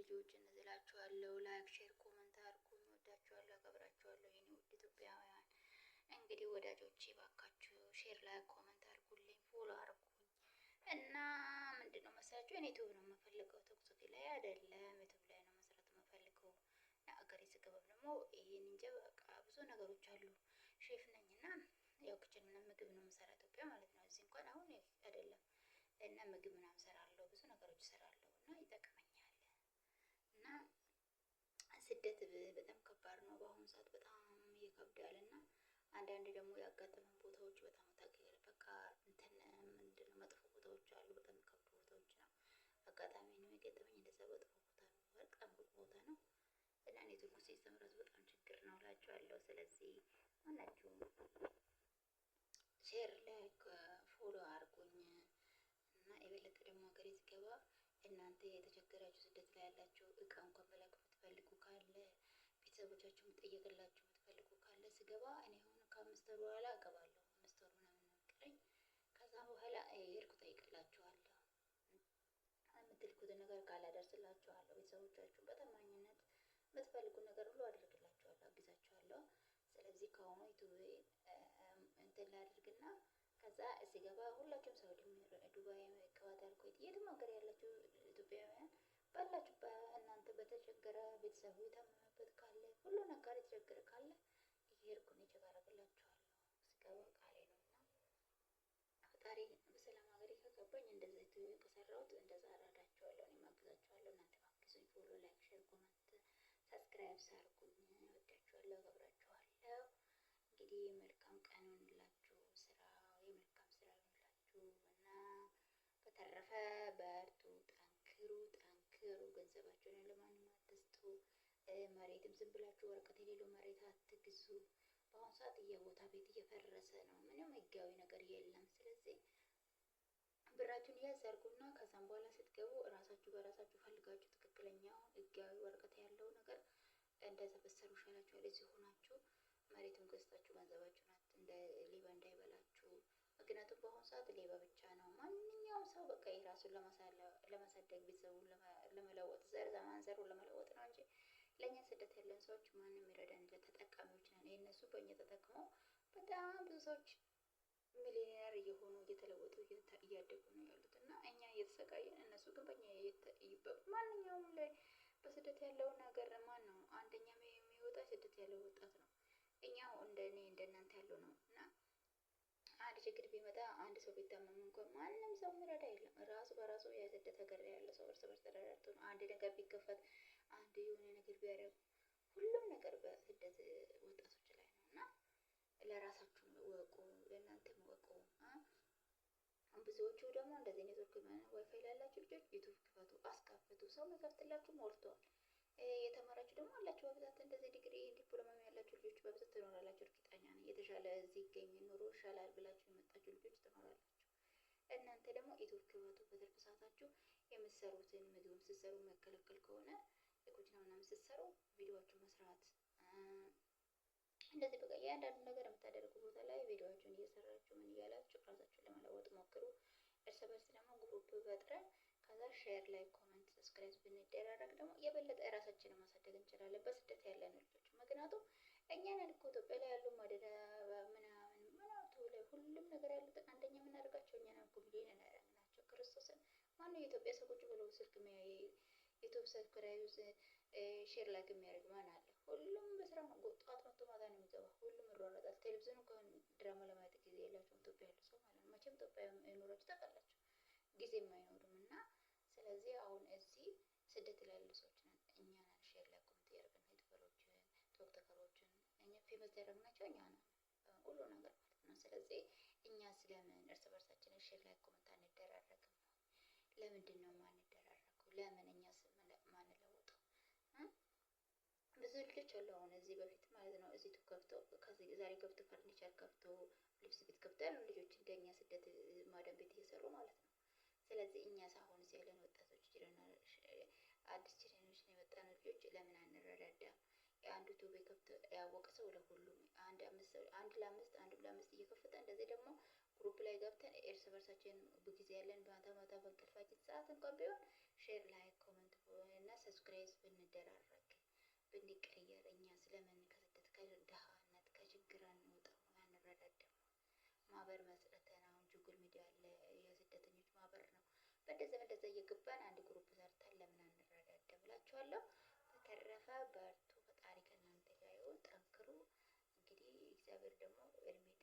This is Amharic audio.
ልጆች እነዚህ እላችኋለሁ። Like፣ share፣ comment አድርጉኝ። ወዳችኋለሁ፣ አከብራችኋለሁ የኔ ውድ ኢትዮጵያውያን። እንግዲህ ወዳጆቼ ባካችሁ share፣ like፣ comment አድርጉልኝ፣ follow አድርጉኝ እና ምንድን ነው መሰላችሁ እኔ ዩቲዩብ ነው የምፈልገው፣ ቲክቶክ ላይ አይደለም፣ ዩቲዩብ ላይ ነው መስራት የምፈልገው። እና አገሬ ስገባ ደግሞ ይሄን እንጃ በቃ ብዙ ነገሮች አሉ። ሼፍ ነኝ እና ያው kitchen ምናምን ምግብ ነው የምሰራ ኢትዮጵያ ማለት ነው። እዚህ እንኳን አሁን አይደለም እና ምግብ ምናምን እሰራለሁ፣ ብዙ ነገሮች እሰራለሁ እና ይጠቅመኛል። እና ስደት በጣም ከባድ ነው በአሁኑ ሰዓት በጣም ይከብዳል። እና አንዳንድ ደግሞ ያጋጠመን ቦታዎች በጣም በቃ እንትን ምንድን ነው መጥፎ ቦታዎች አሉ፣ በጣም የሚከብዱ ቦታዎች ነው። አጋጣሚ ነው የገጠመኝ እንደዛ መጥፎ ቦታ ነው፣ በጣም ሩቅ ቦታ ነው እና network system ራሱ በጣም ችግር ነው እላችኋለሁ። ስለዚህ ማናችሁም share፣ like፣ follow አድርጉኝ እና የበለጠ ደግሞ ሀገሬ ስገባ እናንተ የተቸገራችሁ ስደት ላይ ያላችሁ እቃ እንኳን መላክ የምትፈልጉ ካለ ቤተሰቦቻችሁ የምጠየቅላችሁ የምትፈልጉ ካለ ስገባ እኔ አሁን ከ5 ወር በኋላ እገባለሁ። 5 ወር ምናምን ነው የሚቀረኝ። ከዛ በኋላ ሄድኩ ጠይቅላችኋለሁ። የምትልኩትን ነገር ካላደርስላችኋለሁ ቤተሰቦቻችሁ በታማኝነት የምትፈልጉ ነገር ሁሉ አደርግላችኋለሁ፣ አግዛችኋለሁ። ስለዚህ ከአሁኑ ዩቱብ እንትን ላድርግና ከዛ ስገባ ሁላችሁም ሳውዲ፣ ዱባይ፣ ኳታር፣ ኩዌት የትም ሀገር ያላችሁ ኢትዮጵያውያን ባላችሁ እናንተ በተቸገረ ቤተሰቡ የታመመበት ካለ ሁሉ ነገር የተቸገረ ካለ እየሄድኩ እኔ check አደርግላችኋለሁ። ስገባ ቃሌ ነው እና ፈጣሪ በሰላም ሀገሬ ከገባኝ እንደዛ ከሰራሁት እንደዛ እረዳችኋለሁ፣ እኔም አግዛችኋለሁ። እናንተ አግዙኝ። Follow፣ like፣ share፣ comment፣ subscribe አድርጉኝ። እወዳችኋለሁ፣ አከብራችኋለሁ። እንግዲህ መልካም ቀን ይሁንላችሁ፣ ስራ የመልካም ስራ ይሁንላችሁ እና በተረፈ በርቱ፣ ጠንክሩ፣ ጠንክሩ። ገንዘባችሁን ለማንም አትስጡ። መሬትም ዝም ብላችሁ ወረቀት የሌለው መሬት አትግዙ። በአሁኑ ሰዓት የቦታ ቤት እየፈረሰ ነው። ምንም ህጋዊ ነገር የለም። ስለዚህ ብራችሁን ያዝ አድርጉና ከዛም በኋላ ስትገቡ እራሳችሁ በራሳችሁ ፈልጋችሁ ትክክለኛው ህጋዊ ወረቀት ያለው ነገር እንደዛ ብትሰሩ ይሻላችኋል። እዚህ ሆናችሁ መሬቱን ገዝታችሁ ገንዘባችሁን እንደ ሌባ እንዳይበላችሁ። ምክንያቱም በአሁኑ ሰዓት ሌባ ብቻ ነው። ማንኛውም ሰው በቃ የራሱን ለማሳደግ ቤተሰቡን ለመለወጥ ዘር ማንዘሩን ለመለወጥ ነው እንጂ ለእኛ ስደት ያለን ሰዎች ማንም ይረዳን ተጠቃሚዎች ነን። የእነሱ በእኛ ተጠቅመው በጣም ብዙ ሰዎች ሚሊዮነር እየሆኑ እየተለወጡ እያደጉ ነው ያሉት እና እኛ እየተሰቃየን እነሱ ግን በእኛ ማንኛውም ላይ በስደት ያለው ነገር ማን ነው አንደኛ የሚወጣ ስደት ያለው ወጣት ነው። እኛው እንደ እኔ እንደ እናንተ ያለው ነው እና አንድ ችግር ቢመጣ አንድ ሰው ቢታመም እንኳን ማንም ሰው የሚረዳ የለም። ራሱ በራሱ የስደት ሀገር ያለ ሰው እርስ በርስ ተረዳድቶ ነው። አንድ ነገር ቢከፈት አንድ የሆነ ነገር ቢያደርግ ሁሉም ነገር በስደት ወጣቶች ላይ ነው እና ለራሳችሁ ወቁ፣ ለእናንተም ወቁ። ብዙዎቹ ደግሞ እንደዚህ ኔትወርክ ዋይፋይ ላላችሁ ልጆች ዩቱብ ክፈቱ፣ አስከፍቱ። ሰው መከፍትላችሁ ሞልተዋል። የተማራችሁ ደግሞ አላችሁ በብዛት እንደዚህ ዲግሪ ዲፕሎማ ያላችሁ ልጆች በብዛት ትኖራላችሁ። እርግጠኛ ነኝ የተሻለ እዚህ ይገኝ ኑሮ ይሻላል ብላችሁ የመጣችሁ ልጆች ትኖራላችሁ። እናንተ ደግሞ ዩቱብ ክፈቱ። በትርፍ ሰዓታችሁ የምትሰሩትን ምግብም ስትሰሩ የሚያከለክል ከሆነ የኩሽና ምናምን ስትሰሩ ቪዲዮዎችን መስራት እንደዚህ በቃ እያንዳንዱ ነገር የምታደርጉ ቦታ ላይ ቪዲዮዎችን እየሰራችሁ ምን እያላችሁ ራሳችሁን ለመለወጥ ሞክሩ። እርስ በርስ ደግሞ group ፈጥረን ከዛ share like comment subscribe ብንደራረግ ደግሞ የበለጠ ራሳችንን ማሳደግ እንችላለን፣ በስደት ያለን ልጆች። ምክንያቱም እኛ ነን እኮ ኢትዮጵያ ላይ ያሉ ማደዳ ምናምን ምናቱ ላይ ሁሉም ነገር ያሉት አንደኛ የምናደርጋቸው እኛ ነን እኮ ሚሊዮን ናቸው። ክርስቶስን ማነው የኢትዮጵያ ሰው ቁጭ ብሎ ስልክ ዩቱብ subscribe share like የሚያደርግ ማን አለ? ሁሉም በስራ ነው። ጠዋት መጥቶ ማታ ነው የሚገባ። ሁሉም ይሯሯጣል። ቴሌቪዥን እንኳን ድራማ ለማየት ጊዜ የላቸውም ኢትዮጵያ ያሉ ሰው ማለት ነው። መቼም ኢትዮጵያ የኖራችሁ ታውቃላችሁ፣ ጊዜም አይኖርም እና ስለዚህ አሁን እዚህ ስደት ላይ ያሉ ሰዎች ነን እኛ ነን share like comment እያደረግን ዩቱበሮችን ቲክቶከሮችን እኛ famous ያደረግናቸው እኛ ነን ሁሉ ነገር ማለት ነው። ስለዚህ እኛ ስለምን እርስ በርሳችን share like comment አንደራረግም? ለምንድን ነው ማንደራረገው? ለምን እኛ ማንለወጠው? ብዙ ልጆች አሉ አሁን እዚህ በፊት ማለት ነው እዚህ ከፍቶ ከዚህ ዛሬ ገብቶ ፈርኒቸር ከፍቶ ልብስ ቤት ከፍቶ ያሉ ልጆች እንደኛ ስደት ማዳም ቤት እየሰሩ ማለት ነው። ስለዚህ እኛ ሳሁን እዚህ ያለን ወጣቶች አዲስ generation የመጣን ልጆች ለምን አንረዳዳም? የአንዱ ቱቤ ከፍቶ ያወቀ ሰው ለሁሉም አንድ አምስት ሰው አንድ ለአምስት አንድ ለአምስት እየከፈተ እንደዚህ ደግሞ group ላይ ገብተን እርስ በርሳችን በጊዜ ያለን ማታ ማታ በእንቅልፋችን ሰዓት እንኳን ቢሆን share like comment እና subscribe advice ብንደራረግ ብንቀየር እኛ ስለምን ከስደት ከድሃነት ከችግር አንወጣም አንረዳዳም? ማህበር መስርተን አሁን ጁግል ሚዲያ አለ የስደተኞች ማህበር ነው። በእንደዛ በእንደዛ እየገባን አንድ group ሰርተን ለምን አንረዳዳም እላችኋለሁ። በተረፈ በርቱ፣ ፈጣሪ ከእናንተ ጋር ይሁን፣ ጠንክሩ። እንግዲህ እግዚአብሔር ደግሞ እድሜ